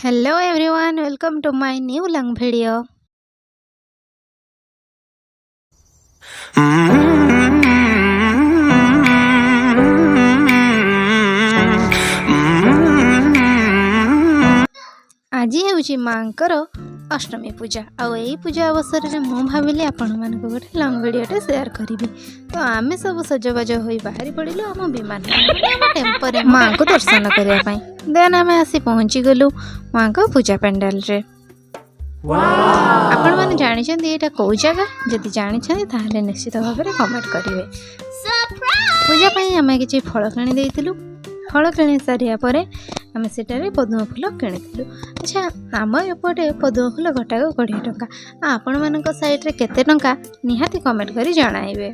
Hello everyone, welcome to my new long video. ଆଜି ହେଉଛି ମାଙ୍କର ଅଷ୍ଟମୀ ପୂଜା ଆଉ ଏଇ ପୂଜା ଅବସରରେ ମୁଁ ଭାବିଲି ଆପଣମାନଙ୍କୁ ଗୋଟେ ଲଙ୍ଗ୍ ଭିଡ଼ିଓଟେ ସେୟାର କରିବି। ତ ଆମେ ସବୁ ସଜବାଜ ହୋଇ ବାହାରି ପଡ଼ିଲୁ ଆମ ବିମାନ, ମାନେ ଆମ ଟେମ୍ପୋରେ ମାଙ୍କୁ ଦର୍ଶନ କରିବା ପାଇଁ। ଦେନ୍ ଆମେ ଆସି ପହଞ୍ଚିଗଲୁ ମାଙ୍କ ପୂଜା ପେଣ୍ଡାଲରେ। ଆପଣମାନେ ଜାଣିଛନ୍ତି ଏଇଟା କେଉଁ ଜାଗା? ଯଦି ଜାଣିଛନ୍ତି, ତାହେଲେ ନିଶ୍ଚିତ ଭାବରେ କମେଣ୍ଟ କରିବେ। ପୂଜା ପାଇଁ ଆମେ କିଛି ଫଳ କିଣି ଦେଇଥିଲୁ। ଫଳ କିଣି ସାରିବା ପରେ ଆମେ ସେଠାରେ ପଦ୍ମ ଫୁଲ କିଣିଥିଲୁ। ଆଚ୍ଛା, ଆମ ଏପଟେ ପଦ୍ମ ଫୁଲ ଗୋଟାକ 20 ଟଙ୍କା। ଆଉ ଆପଣମାନଙ୍କ ସାଇଡ଼ରେ କେତେ ଟଙ୍କା, ନିହାତି କମେଣ୍ଟ କରି ଜଣାଇବେ।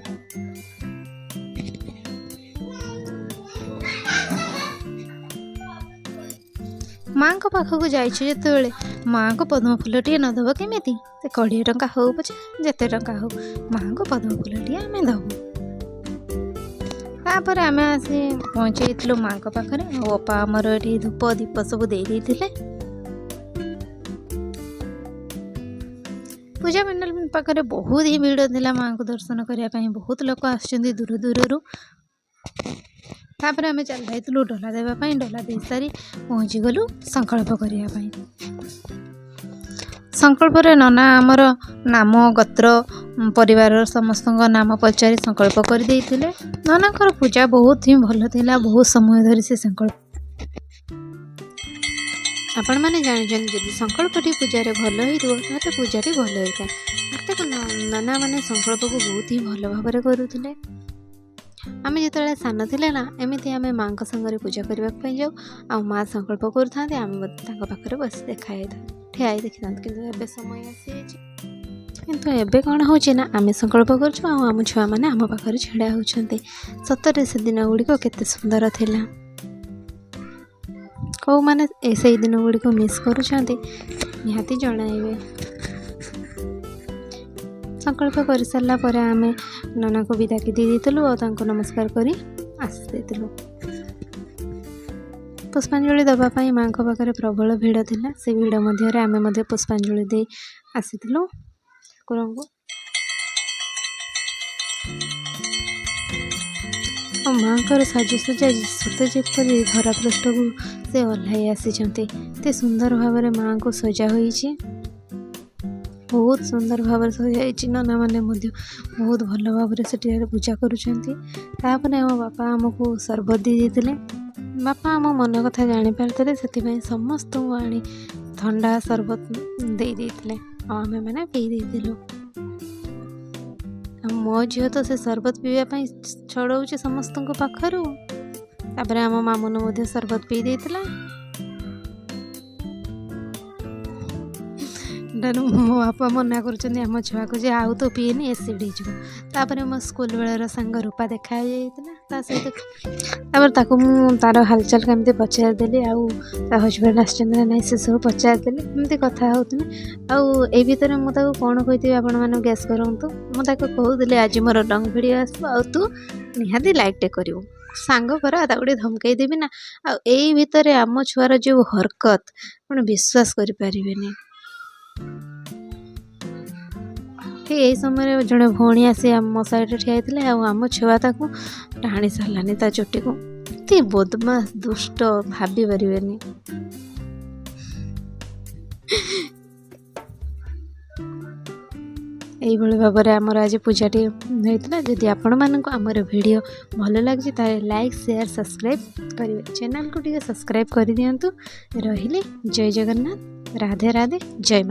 ମାଙ୍କ ପାଖକୁ ଯାଇଛୁ ଯେତେବେଳେ, ମାଆଙ୍କୁ ପଦ୍ମ ଫୁଲଟିଏ ନ ଦେବ କେମିତି? ସେ 20 ଟଙ୍କା ହଉ ପଛେ, ଯେତେ ଟଙ୍କା ହଉ, ମାଆଙ୍କୁ ପଦ୍ମ ଫୁଲଟିଏ ଆମେ ଦେବୁ। ତାପରେ ଆମେ ଆସି ପହଞ୍ଚି ଯାଇଥିଲୁ ମାଆଙ୍କ ପାଖରେ। ଆଉ ଅପା ଆମର ଏଠି ଧୂପ ଦୀପ ସବୁ ଦେଇ ଦେଇଥିଲେ। ପୂଜା ପେଣ୍ଡାଲ ପାଖରେ ବହୁତ ହିଁ ଭିଡ଼ ଥିଲା। ମାଆଙ୍କୁ ଦର୍ଶନ କରିବା ପାଇଁ ବହୁତ ଲୋକ ଆସୁଛନ୍ତି ଦୂର ଦୂରରୁ। ତାପରେ ଆମେ ଚାଲି ଯାଇଥିଲୁ ଡଲା ଦେବା ପାଇଁ। ଡଲା ଦେଇସାରି ପହଞ୍ଚିଗଲୁ ସଂକଳ୍ପ କରିବା ପାଇଁ। ସଂକଳ୍ପରେ ନନା ଆମର ନାମ, ଗୋତ୍ର, ପରିବାରର ସମସ୍ତଙ୍କ ନାମ ପଚାରି ସଂକଳ୍ପ କରିଦେଇଥିଲେ। ନନାଙ୍କର ପୂଜା ବହୁତ ହିଁ ଭଲ ଥିଲା। ବହୁତ ସମୟ ଧରି ସେ ସଂକଳ୍ପ। ଆପଣମାନେ ଜାଣିଛନ୍ତି, ଯଦି ସଂକଳ୍ପଟି ପୂଜାରେ ଭଲ ହେଇଥିବ, ତାହେଲେ ପୂଜାଟି ଭଲ ହୋଇଥାଏ। ପ୍ରତ୍ୟେକ ନନାମାନେ ସଂକଳ୍ପକୁ ବହୁତ ହିଁ ଭଲ ଭାବରେ କରୁଥିଲେ। ଆମେ ଯେତେବେଳେ ସାନ ଥିଲେ ନା, ଏମିତି ଆମେ ମାଆଙ୍କ ସାଙ୍ଗରେ ପୂଜା କରିବାକୁ ପାଇଁ ଯାଉ ଆଉ ମାଆ ସଂକଳ୍ପ କରୁଥାନ୍ତି, ଆମେ ମଧ୍ୟ ତାଙ୍କ ପାଖରେ ବସି ଦେଖା ହେଇଥାଉ, ଠିଆ ହେଇ ଦେଖିଥାନ୍ତୁ। କିନ୍ତୁ ଏବେ ସମୟ ଆସିଯାଇଛି। କିନ୍ତୁ ଏବେ କ'ଣ ହେଉଛି ନା, ଆମେ ସଂକଳ୍ପ କରୁଛୁ ଆଉ ଆମ ଛୁଆମାନେ ଆମ ପାଖରେ ଛିଡ଼ା ହେଉଛନ୍ତି। ସତରେ ସେ ଦିନ ଗୁଡ଼ିକ କେତେ ସୁନ୍ଦର ଥିଲା। କେଉଁମାନେ ସେଇ ଦିନ ଗୁଡ଼ିକୁ ମିସ୍ କରୁଛନ୍ତି, ନିହାତି ଜଣାଇବେ। ସଂକଳ୍ପ କରିସାରିଲା ପରେ ଆମେ ନନାଙ୍କୁ ବିଦାକି ଦେଇ ଦେଇଥିଲୁ ଆଉ ତାଙ୍କୁ ନମସ୍କାର କରି ଆସି ଦେଇଥିଲୁ। ପୁଷ୍ପାଞ୍ଜଳି ଦେବା ପାଇଁ ମାଆଙ୍କ ପାଖରେ ପ୍ରବଳ ଭିଡ଼ ଥିଲା। ସେ ଭିଡ଼ ମଧ୍ୟରେ ଆମେ ମଧ୍ୟ ପୁଷ୍ପାଞ୍ଜଳି ଦେଇ ଆସିଥିଲୁ ଠାକୁରଙ୍କୁ। ଆଉ ମାଆଙ୍କର ସାଜସଜ୍ଜା, ସତେ ଯେପରି ଧରାପୃଷ୍ଠକୁ ସେ ଓହ୍ଲାଇ ଆସିଛନ୍ତି। ଏତେ ସୁନ୍ଦର ଭାବରେ ମାଆଙ୍କୁ ସଜା ହୋଇଛି, ବହୁତ ସୁନ୍ଦର ଭାବରେ ସଜାଯାଇଛି। ନନାମାନେ ମଧ୍ୟ ବହୁତ ଭଲ ଭାବରେ ସେଠାରେ ପୂଜା କରୁଛନ୍ତି। ତାପରେ ଆମ ବାପା ଆମକୁ ସରବତ ଦେଇ ଦେଇଥିଲେ। ବାପା ଆମ ମନ କଥା ଜାଣିପାରିଥିଲେ, ସେଥିପାଇଁ ସମସ୍ତଙ୍କୁ ଆଣି ଥଣ୍ଡା ସରବତ ଦେଇ ଦେଇଥିଲେ ଆଉ ଆମେମାନେ ପିଇ ଦେଇଥିଲୁ। ଆଉ ମୋ ଝିଅ ତ ସେ ସରବତ ପିଇବା ପାଇଁ ଛଡ଼ଉଛି ସମସ୍ତଙ୍କ ପାଖରୁ। ତାପରେ ଆମ ମାମୁନୁ ମଧ୍ୟ ସରବତ ପିଇ ଦେଇଥିଲା। ମୋ ବାପା ମନା କରୁଛନ୍ତି ଆମ ଛୁଆକୁ ଯେ ଆଉ ତୁ ପିଏନି, ଏସିଡ଼ ହେଇଯିବ। ତାପରେ ମୋ ସ୍କୁଲ ବେଳର ସାଙ୍ଗ ରୂପା ଦେଖା ହେଇଯାଇଥିଲା ତା ସହିତ। ତାପରେ ତାକୁ ମୁଁ ତାର ହାଲଚାଲ କେମିତି ପଚାରିଦେଲି ଆଉ ତା ହଜବେଣ୍ଡ ଆସିଛନ୍ତି ନା ନାହିଁ, ସେସବୁ ପଚାରିଦେଲି। ଏମିତି କଥା ହେଉଥିଲି ଆଉ ଏଇ ଭିତରେ ମୁଁ ତାକୁ କ'ଣ କହିଥିବି, ଆପଣମାନେ ଗେସ୍ କରନ୍ତୁ। ମୁଁ ତାକୁ କହୁଥିଲି, ଆଜି ମୋର ଲଙ୍ଗ୍ ଭିଡ଼ିଓ ଆସିବ ଆଉ ତୁ ନିହାତି ଲାଇକ୍ଟେ କରିବୁ। ସାଙ୍ଗ ପରା, ତାକୁ ଟିକେ ଧମକେଇ ଦେବି ନା। ଆଉ ଏଇ ଭିତରେ ଆମ ଛୁଆର ଯେଉଁ ହରକତ, ଆପଣ ବିଶ୍ୱାସ କରିପାରିବେନି। ଠିକ୍ ଏଇ ସମୟରେ ଜଣେ ଭଉଣୀ ଆସି ଆମ ସାଇଡ଼ରେ ଠିଆ ହେଇଥିଲେ ଆଉ ଆମ ଛୁଆ ତାକୁ ଟାଣି ସାରିଲାନି ତା ଚୁଟିକୁ। ଏତେ ବଦମାସ, ଦୁଷ୍ଟ, ଭାବି ପାରିବେନି। ଏଇଭଳି ଭାବରେ ଆମର ଆଜି ପୂଜାଟି ହୋଇଥିଲା। ଯଦି ଆପଣମାନଙ୍କୁ ଆମର ଭିଡ଼ିଓ ଭଲ ଲାଗୁଛି, ତାହେଲେ ଲାଇକ୍, ସେୟାର, ସବସ୍କ୍ରାଇବ୍ କରିବେ। ଚ୍ୟାନେଲକୁ ଟିକେ ସବସ୍କ୍ରାଇବ୍ କରିଦିଅନ୍ତୁ। ରହିଲି, ଜୟ ଜଗନ୍ନାଥ, ରାଧେ ରାଧେ, ଜୟ ମା।